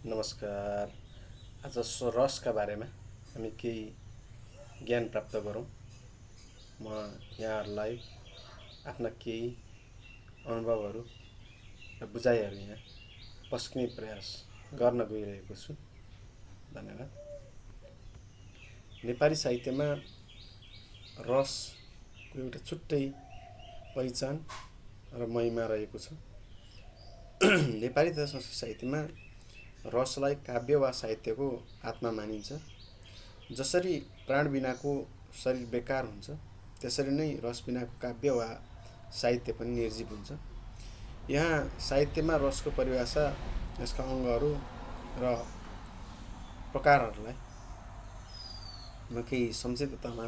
नमस्कार। आज रसका बारेमा हामी केही ज्ञान प्राप्त गरौँ। म यहाँहरूलाई आफ्ना केही अनुभवहरू र बुझाइहरू यहाँ पस्किने प्रयास गर्न गइरहेको छु। धन्यवाद। नेपाली साहित्यमा रसको एउटा छुट्टै पहिचान र महिमा रहेको छ। नेपाली तथा संस्कृत साहित्यमा रसलाई काव्य वा साहित्यको आत्मा मानिन्छ। जसरी प्राण बिनाको शरीर बेकार हुन्छ, त्यसरी नै रस बिनाको काव्य वा साहित्य पनि निर्जीव हुन्छ। यहाँ साहित्यमा रसको परिभाषा, यसका अङ्गहरू र प्रकारहरूलाई म केही संक्षिप्ततामा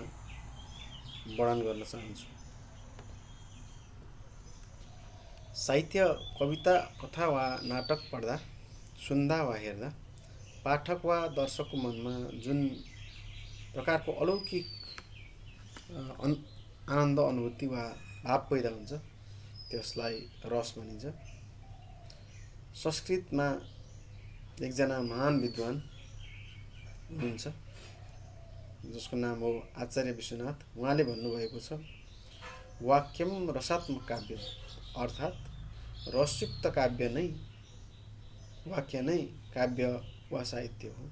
वर्णन गर्न चाहन्छु। साहित्य कविता, कथा वा नाटक पढ्दा, सुन्दा वा हेर्दा पाठक वा दर्शकको मनमा जुन प्रकारको अलौकिक आनन्द अनुभूति वा भाव पैदा हुन्छ, त्यसलाई रस भनिन्छ। संस्कृतमा एकजना महान विद्वान हुनुहुन्छ जसको नाम हो आचार्य विश्वनाथ। उहाँले भन्नुभएको छ, वाक्यम रसात्मक काव्य, अर्थात् रसयुक्त काव्य नै, वाक्य नै काव्य वा साहित्य हो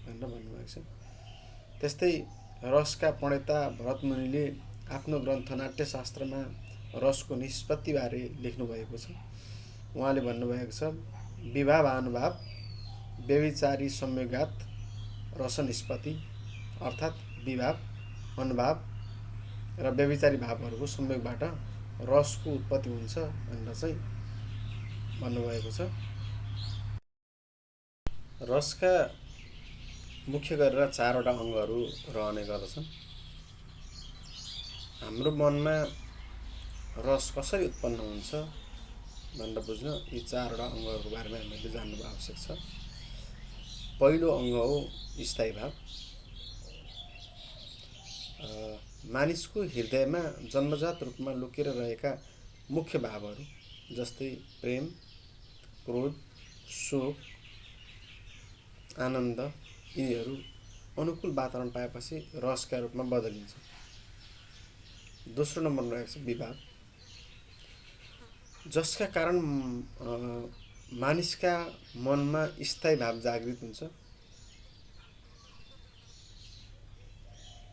भनेर भन्नुभएको छ। त्यस्तै रसका प्रणेता भरतमुनिले आफ्नो ग्रन्थ नाट्यशास्त्रमा रसको निष्पत्तिबारे लेख्नुभएको छ। उहाँले भन्नुभएको छ, विभावानुभाव व्यभिचारी संयोगात रस निष्पत्ति, अर्थात् विभाव, अनुभाव र व्यभिचारी भावहरूको संयोगबाट रसको उत्पत्ति हुन्छ भनेर चाहिँ भन्नुभएको छ। रसका मुख्य गरेर 4वटा अङ्गहरू रहने गर्दछन्। हाम्रो मनमा रस कसरी उत्पन्न हुन्छ भनेर बुझ्न यी 4वटा अङ्गहरूको बारेमा हामीले जान्नु आवश्यक छ। पहिलो अङ्ग हो स्थायी भाव। मानिसको हृदयमा जन्मजात रूपमा लुकेर रहेका मुख्य भावहरू जस्तै प्रेम, क्रोध, शोक, आनन्द, यिनीहरू अनुकूल वातावरण पाएपछि रसका रूपमा बदलिन्छ। दोस्रो नम्बरमा रहेको छ विभाव, जसका कारण मानिसका मनमा स्थायी भाव जागृत हुन्छ।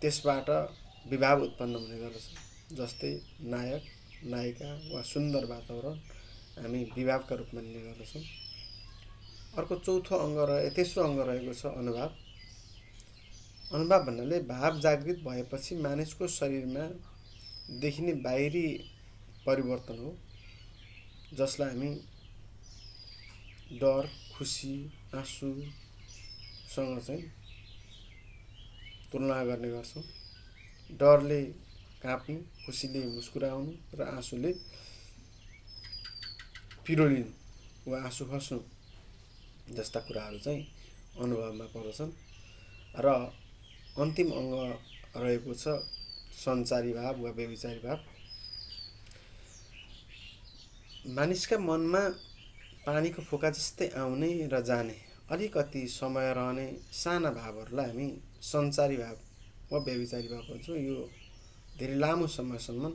त्यसबाट विभाव उत्पन्न हुने गर्दछ। जस्तै नायक, नायिका वा सुन्दर वातावरण हामी विभावका रूपमा लिने गर्दछौँ। अर्को तेस्रो अङ्ग रहेको छ अनुभाव। अनुभाव भन्नाले भाव जागृत भएपछि मानिसको शरीरमा देखिने बाहिरी परिवर्तन हो, जसलाई हामी डर, खुसी, आँसुसँग चाहिँ तुलना गर्ने गर्छौँ। डरले काँप्नु, खुसीले मुस्कुराउनु र आँसुले पिरोलिनु वा आँसु खस्नु जस्ता कुराहरू चाहिँ अनुभवमा पर्दछन्। र अन्तिम अङ्ग रहेको छ सञ्चारी भाव वा व्यभिचारी भाव। मानिसका मनमा पानीको फोका जस्तै आउने र जाने, अलिकति समय रहने साना भावहरूलाई हामी सञ्चारी भाव वा व्यभिचारी भाव भन्छौँ। यो धेरै लामो समयसम्म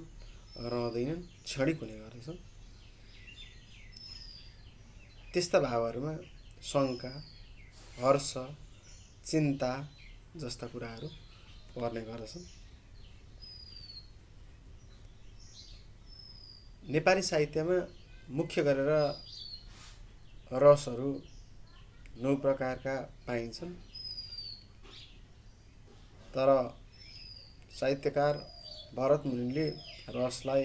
रहँदैनन्, क्षणिक हुने गर्दछन्। त्यस्ता भावहरूमा शङ्का, हर्ष, चिन्ता जस्ता कुराहरू पर्ने गर्दछन्। नेपाली साहित्यमा मुख्य गरेर रसहरू 9 प्रकारका पाइन्छन्। तर साहित्यकार भरतमुनिले रसलाई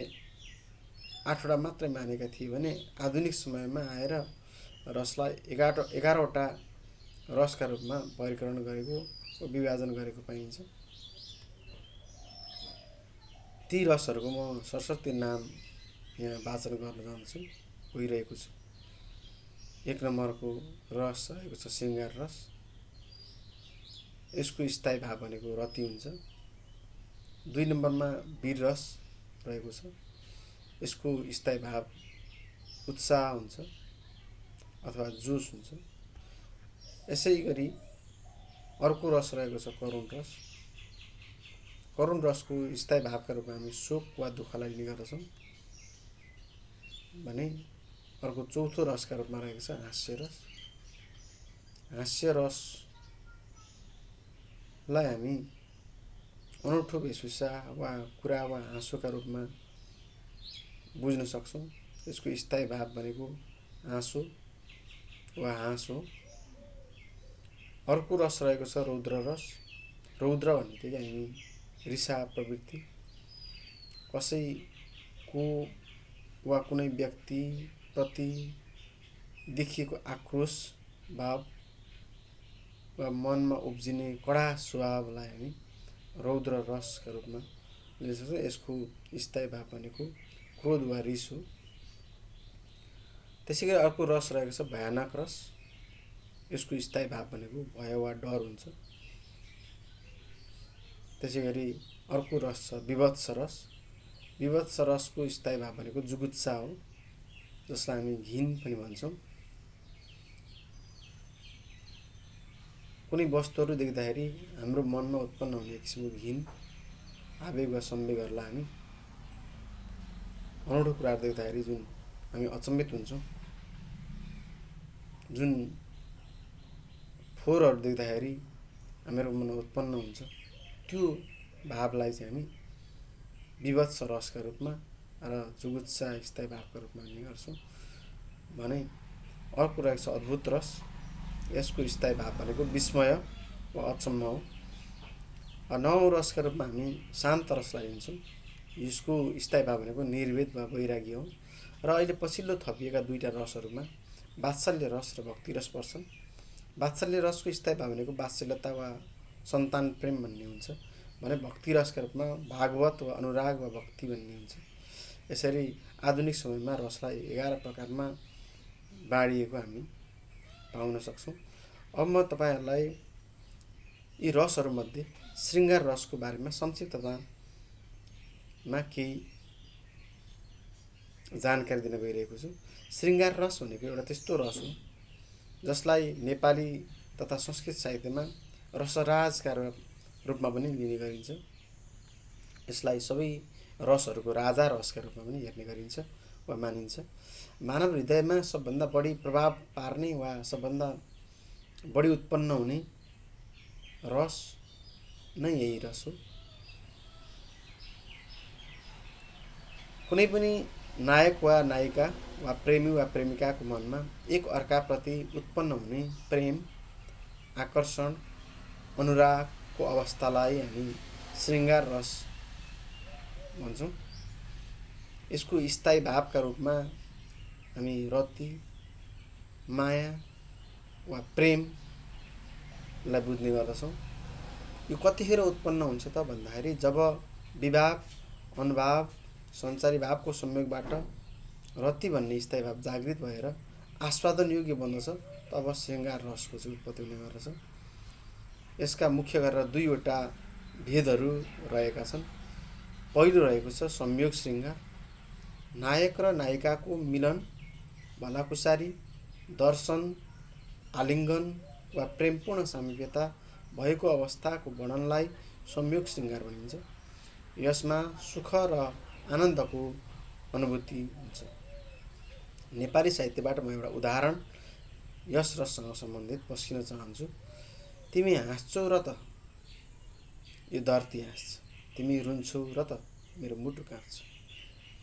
8वटा मात्रै मानेका थिए भने आधुनिक समयमा आएर रसलाई 11वटा रसका रूपमा वर्गीकरण गरेको, विभाजन गरेको पाइन्छ। ती रसहरूको म सरस्वती नाम यहाँ वाचन गर्न चाहन्छु, गइरहेको छु। 1 नम्बरको रस रहेको छ श्रृङ्गार रस। यसको स्थायी भाव भनेको रति हुन्छ। 2 नम्बरमा वीर रस रहेको छ। यसको स्थायी भाव उत्साह हुन्छ अथवा जोस हुन्छ। यसै गरी अर्को रस रहेको छ करुण रस। करुण रसको स्थायी भावका रूपमा हामी शोक वा दुःखलाई लिने गर्दछौँ भने अर्को चौथो रसका रूपमा रहेको छ हास्य रस। हास्य रसलाई हामी अनौठो वेशभूषा वा कुरा वा हाँसोका रूपमा बुझ्न सक्छौँ। यसको स्थायी भाव भनेको हाँसो वा हाँस हो। अर्को रस रहेको छ रौद्र रस। रौद्र भनेदेखि हामी रिसाव प्रवृत्ति, कसैको वा कुनै व्यक्ति प्रति देखिएको आक्रोश भाव वा मनमा उब्जिने कडा स्वभावलाई हामी रौद्र रसका रूपमा लिन सक्छौँ। यसको स्थायी भाव भनेको क्रोध वा रिस हो। त्यसै गरी अर्को रस रहेको छ भयानक रस। यसको स्थायी भाव भनेको भय वा डर हुन्छ। त्यसै गरी अर्को रस छ विभत्स रस। विभत्स रसको स्थायी भाव भनेको जुगुत्सा हो, जसलाई हामी घिन पनि भन्छौँ। कुनै वस्तुहरू देख्दाखेरि हाम्रो मनमा उत्पन्न हुने किसिमको घिन आवेग वा संवेगहरूलाई हामी अनौठो कुराहरू देख्दाखेरि जुन हामी अचम्मित हुन्छौँ, जुन फोहोरहरू देख्दाखेरि हाम्रो मनमा उत्पन्न हुन्छ, त्यो भावलाई चाहिँ हामी विभत्स रसका रूपमा र जुगुत्सा स्थायी भावका रूपमा लिने गर्छौँ। भने अर्को रहेको छ अद्भुत रस। यसको स्थायी भाव भनेको विस्मय वा अचम्म हो। नवौँ रसका रूपमा हामी शान्त रसलाई लिन्छौँ। यसको स्थायी भाव भनेको निर्वेद वा वैराग्य हो। र अहिले पछिल्लो थपिएका दुईटा रसहरूमा वात्सल्य रस र भक्ति रस पर्छन्। वात्सल्य रसको स्थायी भाव भनेको वात्सल्यता वा सन्तान प्रेम भन्ने हुन्छ भने भक्ति रसका रूपमा भागवत वा अनुराग वा भक्ति भन्ने हुन्छ। यसरी आधुनिक समयमा रसलाई 11 प्रकारमा बाँडिएको हामी पाउन सक्छौँ। अब म तपाईहरुलाई यी रसहरूमध्ये श्रृङ्गार रसको बारेमा संक्षिप्तमा केही जानकारी दिन गइरहेको छु। श्रृङ्गार रस भनेको एउटा त्यस्तो रस हो जसलाई नेपाली तथा संस्कृत साहित्यमा रसराजका रूपमा पनि लिने गरिन्छ। यसलाई सबै रसहरूको राजा रसका रूपमा पनि हेर्ने गरिन्छ वा मानिन्छ। मानव हृदयमा सबभन्दा बढी प्रभाव पार्ने वा सबभन्दा बढी उत्पन्न हुने रस नै यही रस हो। कुनै पनि नायक वा नायिका वा प्रेमी वा प्रेमिकाको मनमा एक अर्काप्रति उत्पन्न हुने प्रेम, आकर्षण, अनुरागको अवस्थालाई हामी श्रृङ्गार रस भन्छौँ। यसको स्थायी भावका रूपमा हामी रति, माया वा प्रेमलाई बुझ्ने गर्दछौँ। यो कतिखेर उत्पन्न हुन्छ त भन्दाखेरि जब विभाव, अनुभाव, सञ्चारी भावको संयोगबाट रति भन्ने स्थायी भाव जागृत भएर आस्वादन योग्य बन्दछ, तब श्रृङ्गार रसको चाहिँ उत्पत्ति हुने गर्दछ। यसका मुख्य गरेर दुईवटा भेदहरू रहेका छन्। पहिलो रहेको छ संयोग श्रृङ्गार। नायक र नायिकाको मिलन, भलाकुसारी, दर्शन, आलिङ्गन वा प्रेमपूर्ण सामिप्यता भएको अवस्थाको वर्णनलाई संयोग श्रृङ्गार भनिन्छ। यसमा सुख र आनन्दको अनुभूति हुन्छ। नेपाली साहित्यबाट म एउटा उदाहरण यस रससँग सम्बन्धित पस्किन चाहन्छु। तिमी हाँस्छौ र त यो धरती हाँस्छ, तिमी रुन्छौ र त मेरो मुटु काँप्छ,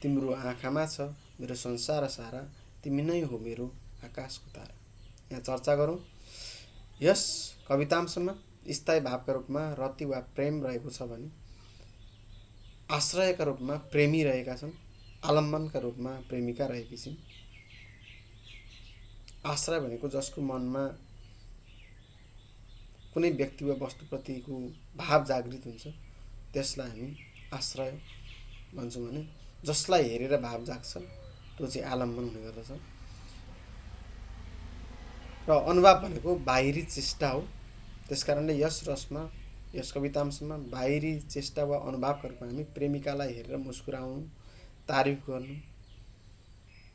तिम्रो आँखामा छ मेरो संसार सारा, तिमी नै हो मेरो आकाशको तारा। यहाँ चर्चा गरौँ। यस कवितांशमा स्थायी भावका रूपमा रति वा प्रेम रहेको छ भने आश्रयका रूपमा प्रेमी रहेका छन्, आलम्बनका रूपमा प्रेमिका रहेकी छिन्। आश्रय भनेको जसको मनमा कुनै व्यक्ति वा वस्तुप्रतिको भाव जागृत हुन्छ त्यसलाई हामी आश्रय भन्छौँ भने जसलाई हेरेर भाव जाग्छ त्यो चाहिँ आलम्बन हुने गर्दछ। र अनुभाव भनेको बाहिरी चेष्टा हो। त्यसकारणले यस रसमा, यस कवितांशमा बाहिरी चेष्टा वा अनुभावका रूपमा हामी प्रेमिकालाई हेरेर मुस्कुराउनु, तारिफ गर्नु,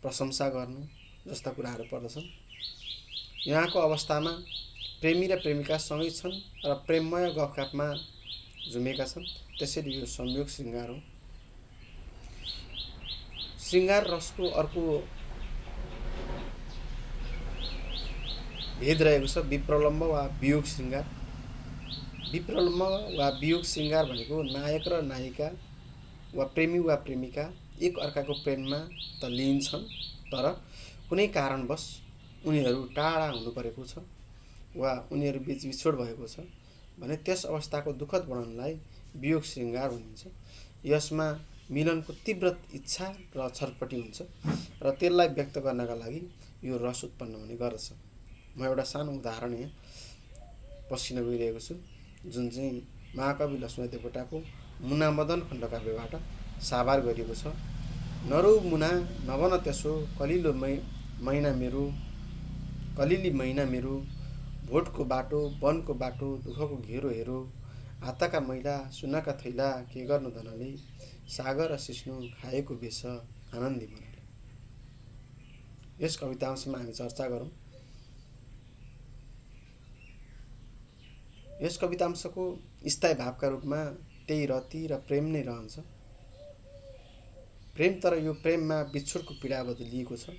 प्रशंसा गर्नु जस्ता कुराहरू पर्दछन्। यहाँको अवस्थामा प्रेमी र प्रेमिका सँगै छन् र प्रेममय गफगाफमा झुमेका छन्, त्यसैले यो संयोग श्रृङ्गार हो। श्रृङ्गार रसको अर्को भेद रहेको छ विप्रलम्ब वा वियोग श्रृङ्गार। विप्रलम्ब वा वियोग श्रृङ्गार भनेको नायक र नायिका वा प्रेमी वा प्रेमिका एक अर्काको प्रेममा त लिन्छन्, तर कुनै कारणवश उनीहरू टाढा हुनु परेको छ वा उनीहरू बीच विछोड भएको छ भने त्यस अवस्थाको दुःखद वर्णनलाई वियोग श्रृङ्गार भनिन्छ। यसमा मिलनको तीव्र इच्छा र छटपटी हुन्छ र त्यसलाई व्यक्त गर्नका लागि यो रस उत्पन्न हुने गर्दछ। म एउटा सानो उदाहरण यहाँ पसिन गइरहेको छु, जुन चाहिँ महाकवि लक्ष्मण देवकोटाको मुना मदन खण्डकाव्यबाट साभार गरिएको छ। नरौ मुना नभन त्यसो कलिली मैना मेरो भोटको बाटो वनको बाटो दुःखको घेरो हेरो हातका मैला सुनका थैला के गर्नु धनले सागर र सिस्नु खाएको बेस आनन्दी मनले। यस कवितांशमा हामी चर्चा गरौँ। यस कवितांशको स्थायी भावका रूपमा त्यही रति र प्रेम नै रहन्छ। प्रेम, तर यो प्रेममा बिछोडको पीडा बदलिएको छ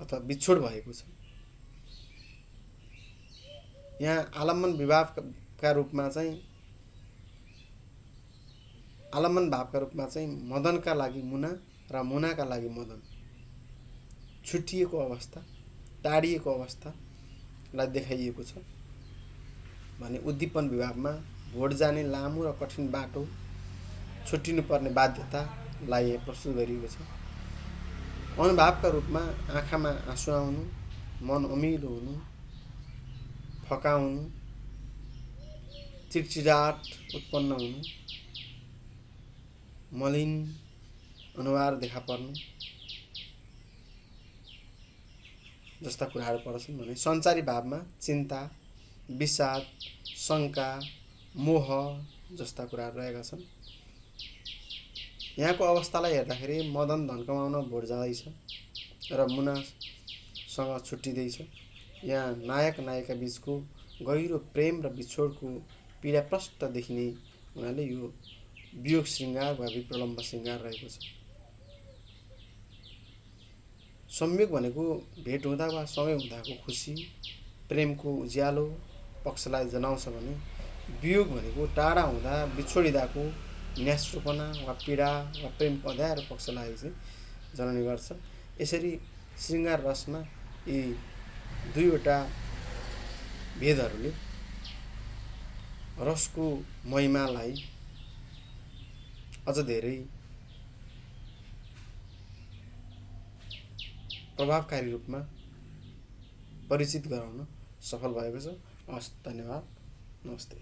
अथवा बिछोड भएको छ। यहाँ आलम्बन भावका रूपमा चाहिँ मदनका लागि मुना र मुनाका लागि मदन छुट्टिएको अवस्था, टाढिएको अवस्थालाई देखाइएको छ भने उद्दीपन विभागमा भोट जाने लामो र कठिन बाटो, छुट्टिनुपर्ने बाध्यतालाई प्रस्तुत गरिएको छ। अनुभावका रूपमा आँखामा आँसु आउनु, मन अमिलो हुनु, फकाउनु, चिडचिडाट उत्पन्न हुनु, मलिन अनुहार देखा पर्नु जस्ता कुराहरू पर्छन् भने सञ्चारी भावमा चिन्ता, विषाद, शङ्का, मोह जस्ता कुराहरू रहेका छन्। यहाँको अवस्थालाई हेर्दाखेरि मदन धन कमाउन भोट जाँदैछ र मुनासँग छुट्टिँदैछ। यहाँ नायक नायिका बीचको गहिरो प्रेम र बिछोडको पीडा प्रष्ट देखिने हुनाले यो वियोग श्रृङ्गार वा विप्रलम्ब श्रृङ्गार रहेको छ। संयोग भनेको भेट हुँदा वा सँगै हुँदाको खुसी, प्रेमको उज्यालो पक्षलाई जनाउँछ भने वियोग भनेको टाढा हुँदा बिछोडिँदाको न्यास्रोपना वा पीडा वा प्रेमको अँध्यारो पक्षलाई चाहिँ जनाउने गर्छ। यसरी श्रृङ्गार रसमा यी दुईवटा भेदहरूले रसको महिमालाई अझ धेरै प्रभावकारी रूपमा परिचित गराउन सफल भएको छ। हस्, धन्यवाद, नमस्ते।